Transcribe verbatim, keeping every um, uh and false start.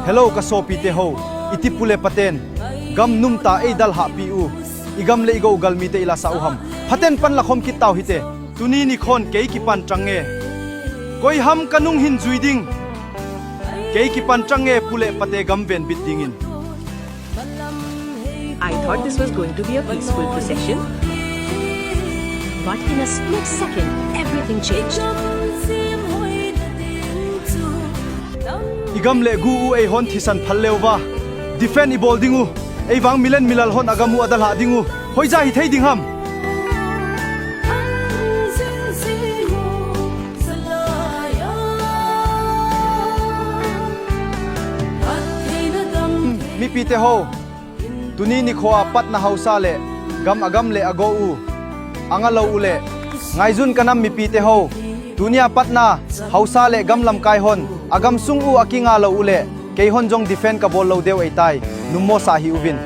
Hello, ka sopite ho. Iti pu le paten gam numtah eidalhah pi u, igam le igou galmite ilasah u ham? Phaten pan lakhom kit tau hite. Tuni nikhon kei kipan chang nge. Koi ham kanung hin jui ding? Kei kipan chang nge pu le pate gam venbit dingin. I thought this was going to be a peaceful procession, but in a split second, everything changed. Igam le gu u eihon thisan phal leuva, defend ibol ding u. Eivang milen milal hon agam u adalhah ding u. Hoija hithei ding ham? Mipite ho, tuni nikhoa patna haosa le gam agam le agou u, angalou u le, ngaijun kanam mipite ho, tunia patna haosa le gam lamkai hon agamsung u akingalou u le, keihon jong defend kabol lou deu eitai. Nummo sah hih uvin.